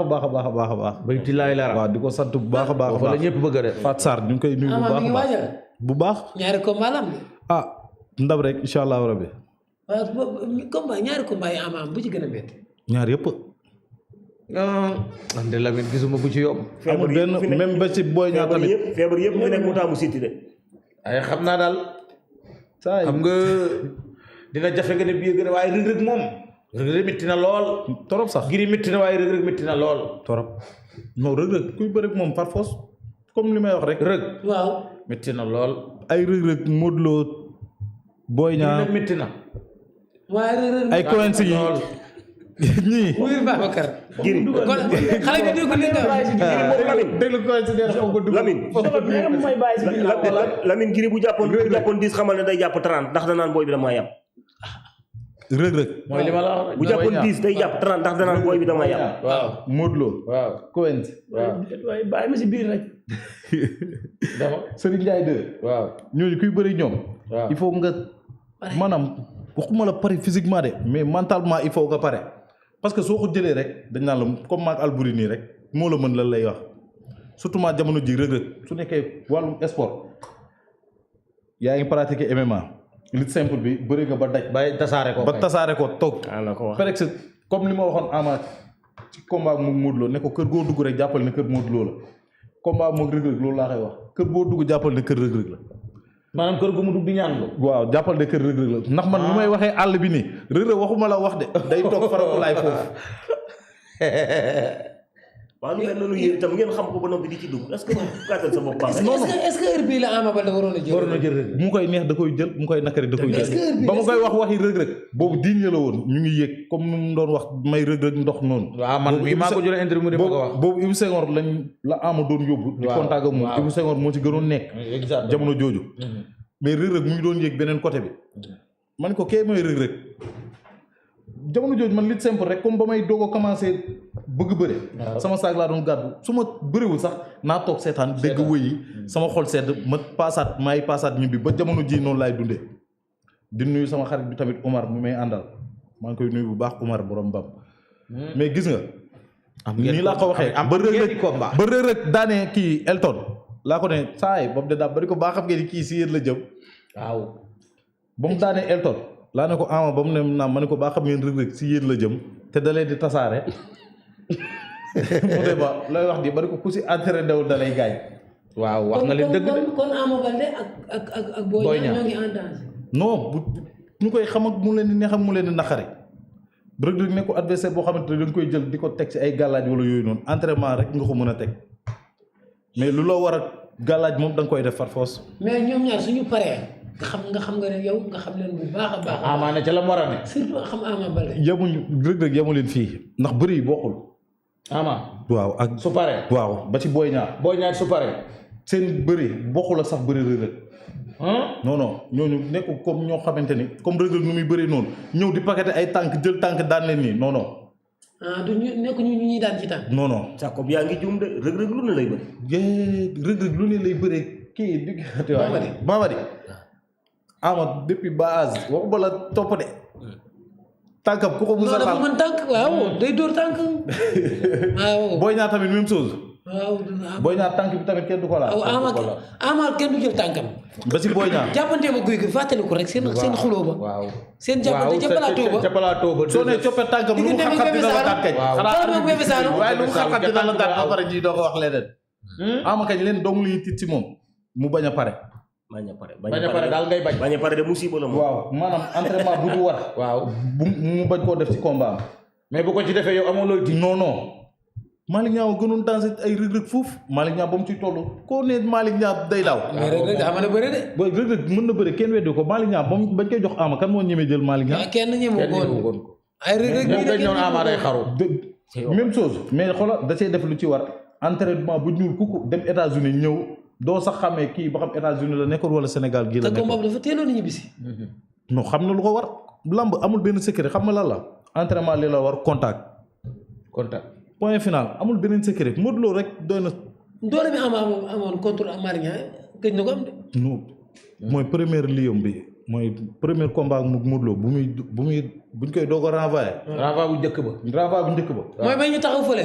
baax a baax. bayti laay la waaw di ko sant bu baax a baax. wala ñëpp bëgg a def. Fat Sarr ñu ngi koy nuyu bu baax a baax bu baax. ñaari combat la am ah ndam rek incha allah rabbi. waaw combat ñaari combat yi am bu ci gën a métti. ñaar yëpp. man de Lamine gisuma bu ci yomb. amul benn même ba ci booy ñaar tamit. feebar yëpp mu nekk mu taamu Siteu de. ay xam naa daal. xam nga dina jafe nga ne bii gën a waaye Reug Reug moom. Reug Reug métti na lool. torop sax Gris métti na waaye Reug Reug métti na lool. torop non Reug Reug kuy bëri moom par force comme li may wax rek. Reug waaw métti na lool. ay Reug Reug Modou Lo Boy Niang métti na. waaye Reug Reug ay coince yi ñii. wuyul Babacar. Gris kon xale bi dégg li nga déglu coince nee na foog nga dugg. Lamine Gris bu jàppoon 10 xamal ne day jàpp 30 ndax danaan booy bi damaa yàpp. Reug Reug mooy li ma la wax. bu jàppoon 10 day jàpp 30 ndax danaan booy bi damaa yàpp. waaw Modou Lo. waaw coince. waaw waaye bàyyi ma si biir rek. dama Serigne Ndiaye 2. waaw ñooñu kuy bëri ñoom. waaw il faut nga maanaam waxuma la pare physiquement de mais mentalement il faut nga pare parce que soo ko jëlee rek dañ naan la comme maag Albouri nii rek moo la mën lan lay wax surtout maa jamono ji Reug Reug su nekkee wàllum sport yaa ngi pratiquer MMA lutte simple bi bëri nga ba daj. ba tasaare ko toog. presque comme li ma waxoon Ama ci combat mu Modou Lo ne ko kër goo dugg rek jàppal ne kër Modou Lo la combat moom Reug Reug loolu laa koy wax kër boo dugg jàppal ne kër Reug Reug la. maanaam kër gu mu dugg di ñaan la. waaw jàppal ne kër Reug Reug la ndax man bu may waxee àll bi nii Reug Reug waxuma la wax de day toog farakulaay foofu. waaw lu mel noonu yéen itam ngeen xam ko ba noppi di ci dugg est-ce que gàttal sa bopp baax est-ce que heure bii la Ama Baldé waroon a jël bu mu koy neex da koy jël bu mu koy nakari da koy jël ba mu koy wax waxi Reug Reug boobu diin la woon ñu ngi yëg comme nu mu doon wax may Reug Reug ndox noonu. waaw man mii maa ko jëlee interview mu ko wax. boobu Ibou Senghor la Ama doon yóbbu. di contact ak moom Ibou Senghor moo ci gënoon nekk. jamono jooju. mais Reug Reug mu ngi doon yëg beneen côté bi. man ko kee mooy Reug Reug jamono jooju man lit simple rek comme ba may doog a commencé bëgg bëre. sama saag laa doon gàddu su ma bëriwul sax naa toog seetaan dégg wëy yi sama xol sedd ma paasaat maay paasaat ñibbi ba jamono ji noonu laay dundee. di nuyu sama xarit bi tamit Omar mi may àndal maa ngi koy nuyu bu baax Omar borom bam mais gis nga. nii laa ko waxee ba Reug Reug daanee kii Elton laa ko ne saay boobu de daa bari ko baax xam ngeen ni kii si yéen la jëm. waaw ba mu daanee Elton. laa ne ko Ama ba mu ne naam ma ne ko baa xam ngeen Reug Reug si yéen la jëm te da leen di tasaare mu ne ba looy wax di ba ne ko ku si entraîné dawul da lay gaañ. waaw wax nga leen dëgg de kon Ama Baldé ak Boy Niang ñoo ngi en danger. non bu ñu koy xam ak mu leen di neex ak mu leen di naqari Reug Reug ne ko adversaire boo xamante ne da nga koy jël di ko teg si ay gàllaaj wala yooyu noonu entraînement rek nga ko mën a teg mais lu loo war a gàllaaj moom da nga koy def par force. mais ñoom ñaar suñu paree. nga xam nga ne yow nga xam leen bu baax a baax. Ama ne ca la mu war a ne. surtout xam Ama Baldé. yemuñu Reug Reug yemu leen fii ndax bëri yi bokkul. Ama. waaw ak su paree. waaw ba ci Boy Niang. Boy Niang su paree. seen bëri bokkul ak sax bëri Reug Reug. non non ñooñu nekk comme ñoo xamante ni comme Reug Reug nu muy bëree noonu ñëw di paqueté ay tànk jël tànk daan leen nii non non. du ñu nekk ñu ñuy daan ci tànk. non non. Jacob yaa ngi juum de Reug Reug lu ne lay bëri. Reug Reug lu ne lay bëree kii di. Mamadi Ama depuis base waxuma la topp de. tànkam ku ko bu sa dafa mën tànk waaw day dóor tànk. waaw Boy Niang tamit même chose. waaw Boy Niang tànk bi tamit kenn du ko laal. Ama kenn du jël tànkam. ba si Boy Niang. jàppante ba guy gi fàttali ko rek seen xuloo ba. waaw seen jàppante ca plateau ba. soo nee coppe tànkam lu mu xam-xam dina la daan kañ. waaye lu mu xam-xam dina la daan ba pare ji doo ko wax leneen. Ama kañ leen dong lu ñu tiit ci moom mu bañ a pare. bañ a pare daal ngay bañ. bañ a pare de musiba la moom. waaw maanaam entraînement bu du war. waaw bu mu bañ koo def ci combat am. mais bu ko ci defee yow amoo looy di. non non Malick Niang gënoon dansé ay Reug Reug fuuf Malick Niang ba mu ciy toll koo ne Malick Niang day daaw. mais Reug Reug daa mën a bëre de. booy Reug Reug mën na bëre kenn weddi ko Malick Niang ba mu bañ koy jox Ama kan moo ñemee jël Malick Niang. kenn ñemee ko ay Reug Reug ñoom dañ ñëw Ama day xaru. même chose mais xoolal da cee def lu ci war entraînement bu ñuul kuku dem États-Unis ñëw. doo sax xamee kii ba xam États-Unis la nekkoon wala Sénégal gii la nekkoon. te combat dafa teeloon ñibbisi. non xam na lu ko war lamb amul benn secret xam nga lan la entraînement li la war contact. point final amul beneen secret Modou Lo rek doy na. doole bi amoon contre Malick Niang gëj na ko am de. non mooy première liyam bi mooy premier combat mu Modou Lo buñ koy doog a renvoyé. renvoi bu njëkk ba. renvoi bu njëkk ba. mooy ba ñu taxaw fële.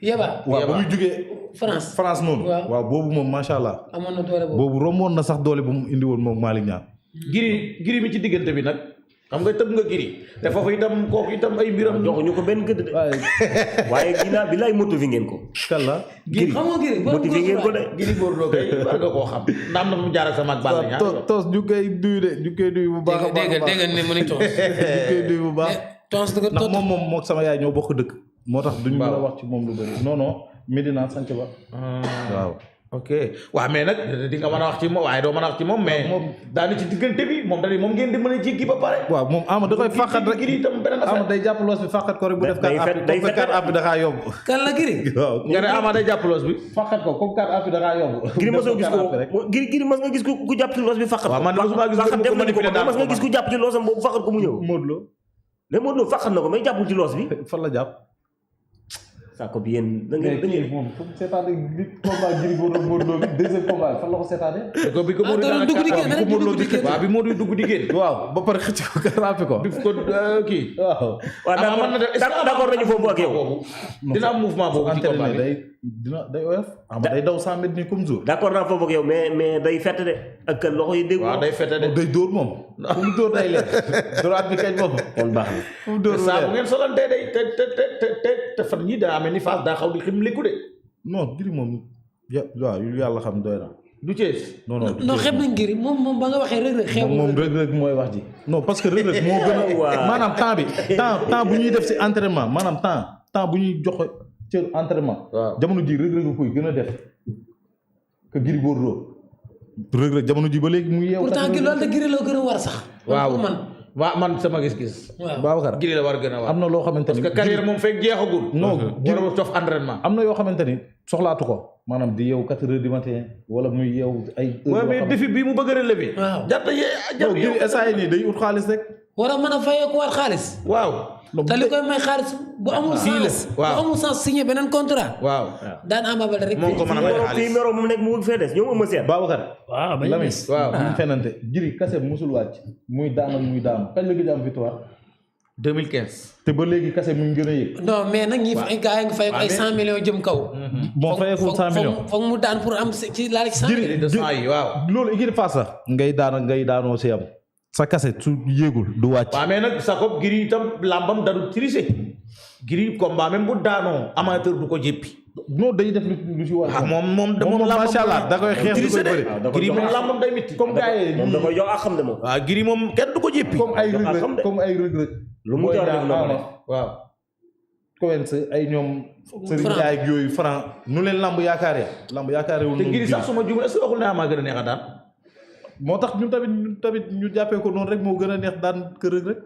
Yaba. waaw ba muy jugee. France noonu. waaw boobu moom macha allah. amoon na doole boobu romboon na sax doole bu mu indi woon moom Malick Niang. giri mi ci diggante bi nag. xam nga tëb nga giri te foofu itam kooku itam ay mbiram. joxuñu ko benn gëdd de. waaye ginnaaw bi laay motivé ngeen ko. kàlla. giri xam nga giri motivé ngeen ko de. giri Bordeaux kay war nga koo xam. ndax am na mu jaar ak sama ak Balla Niang. tos ñu koy duy de ñu koy duy bu baax a baax dégg nga ni mu ni tos. ñu koy duy bu baax. tos ndax moom mook sama yaay ñoo bokk dëkk. moo tax duñu mën a wax ci moom lu bëri non non Medina sant ba. waaw. ok waaw mais nag di nga mën a wax ci moom waaye doo mën a wax ci moom mais moom daani ci diggante bi moom dañuy moom ngeen di mën a jéggi ba pare. waaw moom Ama da koy fàqat rek giri itam beneen affaire. Ama day jàpp loos bi fàqat ko rek bu def carte app bi da kaa yóbbu. kan la giri. waaw nga ne Ama day jàpp loos bi. fàqat ko comme carte app bi da kaa yóbbu. giri mosoo gis ko giri mas nga gis ku jàpp ci loos bi fàqat ko. waaw man de mosuma gis ko manipulé mas nga gis ku jàpp ci loosam boobu fàqat ko mu ñëw. Modou Lo. mais Modou Lo fàqat na ko mais jàppul ci loos bi. fan la jàpp. saako bi yéen da ngeen moom fu mu seetaane combat Gris Bordeaux Modou Lo bi deuxième combat fan la ko seetaane. bi ko Modou waaw bi Modou dugg di génn. waaw ba pare xëcc ko karaapé ko. bi ko kii. waaw. d'accord nañu foofu ak yow. dina am mouvement boobu ci combat bi day oyof. day daw 100 mètres nii comme jour. d'accord naa foofu ak yow mais day fett de ak loxo yi dégg. waaw day fett de day dóor moom. fu mu dóor day leer. droite bi kañ moom. kon baax na. fu mu dóor saa bu ngeen solantee day te fan yii daa amee ni Fass daa xaw di xim liku de. non Gris moom waaw yu yàlla xam doy na. du Thiès. non xeeb nañ Gris moom ba nga waxee Reug Reug xeebu moom Reug Reug mooy wax ji. non parce que Reug Reug moo gën a maanaam temps bu ñuy def si entraînement maanaam temps bu ñuy joxe ci entraînement. waaw jamono ji Reug Reug koy gën a def que Gris Bordeaux. Reug Reug jamono ji ba léegi mu yeewu. pourtant loolu de Gris la gën a war sax. waaw man sama gis-gis. waaw Babacar Gris la war gën a war. am na loo xamante ni parce que carrière moom fekk jeexagul. non warul tof entraînement. am na yoo xamante ni soxlaatu ko maanaam di yeewu 4 heures du matin wala muy yeewu ay. waaw mais défi bii mu bëgg a relever. waaw jarta Gris SAE nii day ut xaalis rek. war a mën a fayee ko war xaalis. waaw. te li koy may xaalis bu amul sens. waaw bu amul sens signé beneen contrat. waaw daan Ama Baldé rek. moo ko mën a may xaalis fii mero mu nekk mu bëgg fee des ñoom am seen. Babacar. waaw bañ Lamine waaw bu ñu fenante Gris kase musul wàcc muy daanal muy daanu kañ la gëj am victoire 2015. te ba léegi kase mu ngi gën a yëg. non mais nag ñi fa gars yi nga fay ko ay 100 millions jëm kaw. bon fayeekul 100 millions foog mu daan pour am ci laal ci 100 millions. de 100 yi waaw. loolu équipe face la. ngay daanoo si am. sa kase su yéegul du wàcc. waaw mais nag Jacob Gris itam làmbam darul tricher. Gris combat même bu daanoo amateur du ko jéppi. non day def lu ci war. moom macha allah da koy xeex du koy bëri. Gris moom làmbam day métti. comme gars yi moom da koy jox ak xam de moom. waaw Gris moom kenn du ko jéppi. comme ay rëg-rëg. lu mu jox def na waaw. Coens ay ñoom. Serigne Ndiaye ak yooyu Franc nu leen lamb yaakaaree. lamb yaakaaree wul te Gris sax suma jumul est-ce que waxul ne Ama gën a neex a daan. moo tax ñun tamit ñu jàppee ko noonu rek moo gën a neex daan kër rek.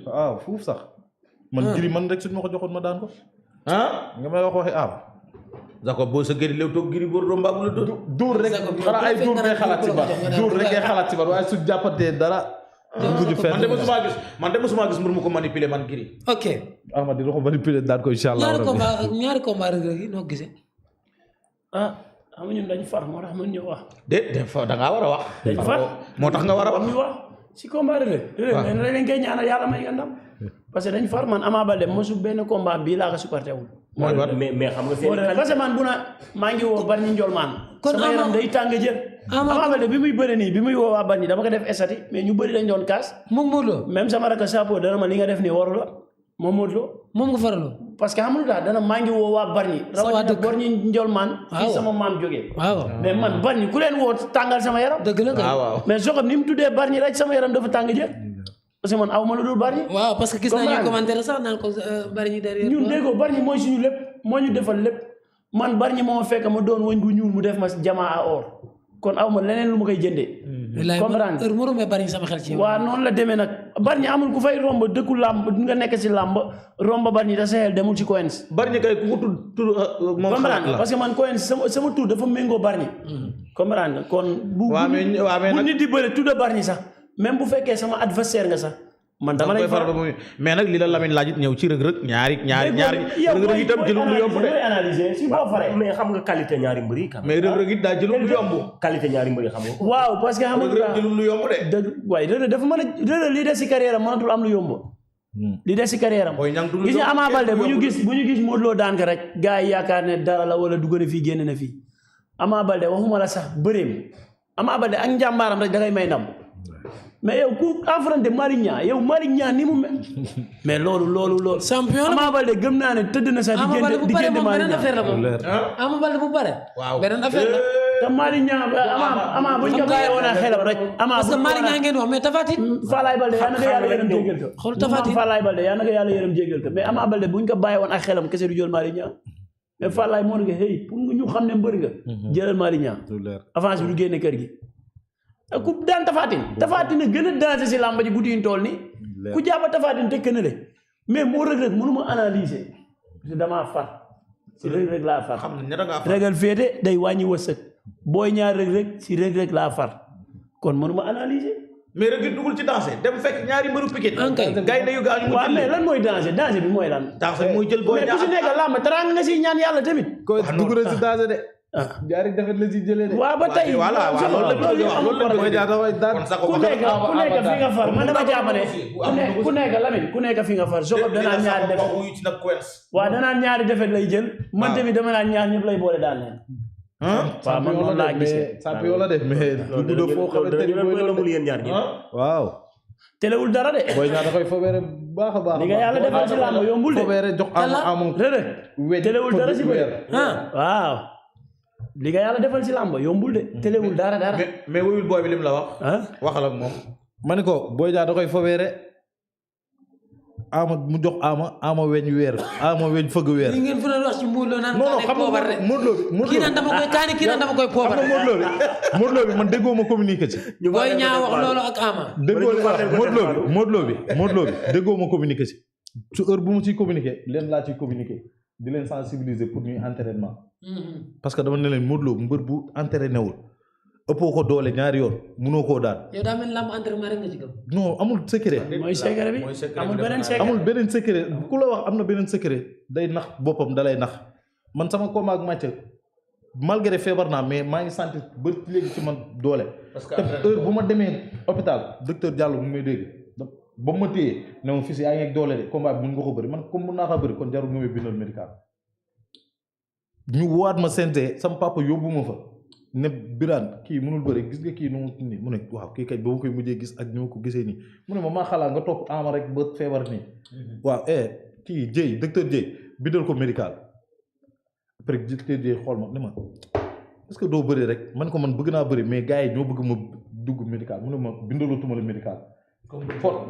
waaw fuuf sax. man Gris man rek suñ ma ko joxoon ma daan ko. nga may wax waxi am. Jacob boo sa gëri lew toog Gris Bordeaux mbaa bu la dóor rek xanaa ay dóor ngay xalaat ci ba dóor rek ngay xalaat ci ba waaye su jàppantee dara. man de mosuma gis mbir mu ko manipuler man Gris. ok. Ahmad dina ko manipuler daan ko incha allah. ñaari combat Reug Reug yi noo gisee. xam nga ñun dañu far moo tax mën ñu wax. da ngaa war a wax. dañu far moo tax nga war a wax. ñu wax si combat Reug Reug. waaw mais dañ koy ñaanal yàlla may nga ndam. parce que dañu far man Ama Baldé mosu benn combat bii laa ko supporté wul. mooy war mais xam nga seen parce que man bu maa ngi woo Bargny Ndiol maan. kon sama yaram day tàng jër. Ama Baldé bi muy bëri nii bi muy woo waa Bargny dama ko def estati mais ñu bëri dañ doon kaas. moom Modou Lo même sama rakk Chapeau dana ma li nga def nii waru la moom Modou Lo. moom nga faraloo. parce que xam nga dana maa ngi woo waa Bargny. rawatina Bargny Ndiol maan. fii sama maam jógee. waaw mais man Bargny ku leen woo tàngal sama yaram. dëgg la waaw mais Jacob ni mu tuddee Bargny rek sama yaram dafa tàng jër. parce que man aw ma lu dul Bargny. waaw parce que gis naa ñu commentaire sax naan ko Bargny derrière. ñun déggoo Bargny mooy suñu lépp moo ñu defal lépp man Bargny moo ma fekk ma doon wëñ gu ñuul mu def ma jamaa à or kon aw ma leneen lu ma koy jëndee. comprendre heure mu rombee Bargny sama xel ci yow. waaw noonu la demee nag Bargny amul ku fay romb dëkku làmb nga nekk si làmb romb Bargny te sa xel demul ci Coens. Bargny kay ku ko tudd moom xalaat la parce que man Coens sama tur dafa méngoo Bargny. comprendre nga kon. bu nit di bëre tudd Bargny sax même bu fekkee sama adversaire nga sax man dama lay faral mais nag li la Lamine laaj ñëw ci Reug Reug ñaari Reug Reug itam jëlul lu yomb de analyser si boo faree mais xam nga qualité ñaari mbër yi mais Reug Reug it daa jëlul lu yomb qualité ñaari mbër yi xam nga waaw parce que xam Reug Reug jëlul lu yomb de dëgg waaye Reug Reug dafa mën a Reug Reug li des si carrière am mënatul am lu yomb li des si carrière am gis nga Ama Baldé bu ñu gis Modou Lo daan ko rek gars yi yaakaar ne dara la wala dugg na fii génn na fii Ama Baldé waxuma la sax bëreem Ama Baldé ak njàmbaaram rek da ngay may ndam mais yow ku affronté Malick Niang ni mu mel mais loolu champion la Ama Baldé gëm naa ne tëdd na sax diggante Malick Niang affaire la moom Ama Baldé bu pare beneen affaire la te Malick Niang Ama buñ ko bàyyi woon a xelam rek Ama parce que Malick Niang ngeen wax mais Tapha Tine Falaye Baldé yaa naka yàlla yërëm jéggal ko xool Tapha Tine Falaye Baldé yaa naka yàlla yërëm jéggal ko mais Ama Baldé buñ ko bàyyi woon ak xelam kese du jël Malick Niang mais Falaye moo ne hey pour ñu xam ne mbër nga jëlal Malick Niang avance bi du génne kër gi ku daan Tapha Tine gën a dansé si làmb ji guddi yi ñu toll nii ku jàpp Tapha Tine tekk na le mais moo Reug Reug mënuma analyser parce que damaa far si Reug Reug laa far Reug féete day wàññi wërsëg booy ñaar Reug Reug si Reug Reug laa far kon mënuma analyser mais Reug Reug dugul ci dansé dem fekk ñaari mbëru Pikine gaynde yu gaañu waaw mais lan mooy danger bi mooy lan dansé mooy jël booy mais ku si nekk làmb teraanga nga si ñaan yàlla tamit ko dugg na si danger de ñaari defet la si jëlee de waaw ba tey booy ñaa way daan ku nekk fi nga far man dama jàpp ne ku nekk Lamine ku nekk fi nga far Jacob danaa ñaari defet waaw danaa ñaari defet lay jël man tamit dama naan ñaar ñëpp lay boole daan leen waaw man noonu laa gisee champion la def mais dugg na foo xamante ni mooy loolu yéen ñaar ñi waaw telewul dara de booy ñaa da koy fobeere baax a baax li nga yàlla defal si làmb yombul de fobeere jox amul rëdd telewul dara si bëri waaw li nga yàlla defal si làmb yombul de telewul dara mais wuyul booy bi lim la wax waxal ak moom ma ni ko booy ñaa da koy fobeere mu jox ama weñ weer ama weñ fëgg weer. li ngeen fa doon wax ci Modou Lo naan non xam nga Modou Lo bi kii naan dama koy kaani kii naan dama koy poobar. xam nga Modou Lo bi man déggoo ma communiqué ci. booy ñaa wax loolu ak Ama. déggoo li wax Modou Lo bi déggoo ma communiqué ci. su heure bu mu ciy communiqué leen laa ciy communiqué di leen sensibiliser pour ñuy entraînement. parce que dama ne leen Modou Lo mbër bu entraîné wul ëppoo ko doole ñaari yoon munoo koo daan. yow daa mel ni lamb entraînement rek nga ci gëm. non amul secret. mooy secret bi amul beneen secret ku la wax am na beneen secret day nax boppam dalay nax man sama combat ak Mathieu malgré feebar naa mais maa ngi sentir ba léegi ci man doole. parce que heure bu ma demee hôpital docteur Diallo mu may dégg ba ma téye ne ma fii si yaa ngi ak doole de combat bi mun nga ko bëri man comme mun naa ko bëri kon jarul nga may bindal médical ñu waat ma sente sama papa yóbbu ma fa. ne Birane kii mënul bëri gis nga kii nu mu ne waaw kii kay ba ma koy mujjee gis ak ni ma ko gisee nii mu ne ma maa xalaat nga topp Ama rek ba feebar nii waaw kii Dieye docteur Dieye bindal ko médical après docteur Dieye xool ma ne ma est-ce que doo bëri rek man ko man bëgg naa bëri mais gars yi ñoo bëgg ma dugg médical mu ne ma bindalatuma la médical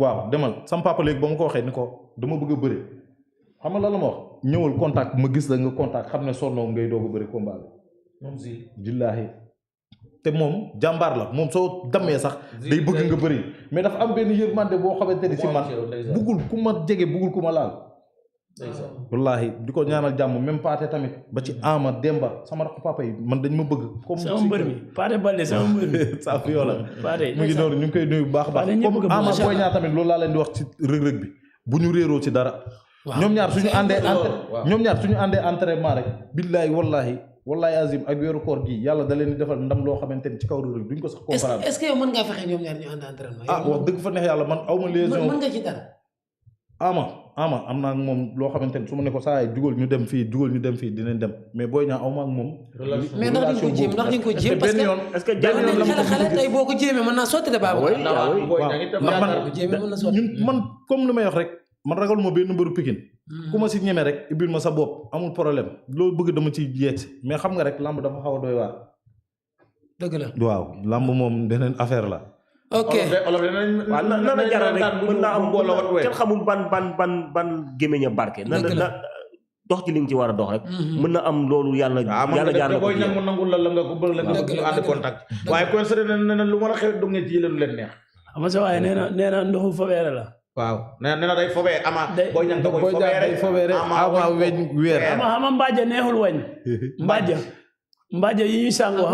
waaw demal sama papa léegi ba ma ko waxee ni ko dama bëgg a bëri xam nga lan la ma wax ñëwal contact ma gis la nga contact xam ne sonnoo ngay doog a bëri combat bi moom si billaahi te moom jàmbaar la moom soo dammee sax day bëgg nga bëri mais dafa am benn yërmande boo xamante ni ci man buggul ku ma jege buggul ku ma laal wallaahi di ko ñaanal jàmm même Paate tamit ba ci Ama Demba sama rakk papa yi man dañ ma bëgg comme sama mbër mi Paate Balde sama mbër mi saa fi yoo la mu ngi noonu ñu ngi koy nuyu bu baax a baax comme Ama Boy Niang tamit loolu laa leen di wax ci rëg-rëg bi bu ñu réeroo ci dara ñoom ñaar suñu àndee entraînement rek billaahi wallaahi azim ak weeru koor gi yàlla da leen di defal ndam loo xamante ni ci kaw rek duñ ko sax comprendre. est-ce que yow mën ngaa fexe ñoom ñaar ñu ànd entraînement. wax dëgg fa neex yàlla man aw ma liaison. mën nga ci dara. Ama am naa ak moom loo xamante ni su ma ne ko saa yi jugal ñu dem fii dinañ dem mais Boy Niang aw ma ak moom. mais ndax di nga ko jéem parce que est-ce que benn yoon la xale tey boo ko jéemee mën naa sotti de baabu. man comme lu may wax rek man ragal ma benn mbëru Pikine ku ma si ñeme rek ibil ma sa bopp amul problème loolu bëgg dama ci yeet mais xam nga rek lamb dafa xaw a doy waar. dëgg la waaw lamb moom beneen affaire la. ok waaw na na jaral rek mën naa am kenn xamul ban gémmiñ a barke. na dox ci li nga ci war a dox rek. mën na am loolu yàlla jaarale ko booy nangu nangul la nga ko bëgg la nga ñu ànd contact. waaye kon sëriñ na lu mën a xew dog ngeen ci leen leen neex. xam nga sa waaye nee na ndoxu fobeere la. waaw nee na day fobee Ama Boy Niang da koy fobeere Ama weñ weer ama mbaaja neexul wañ mbaaja yi ñuy sàngoo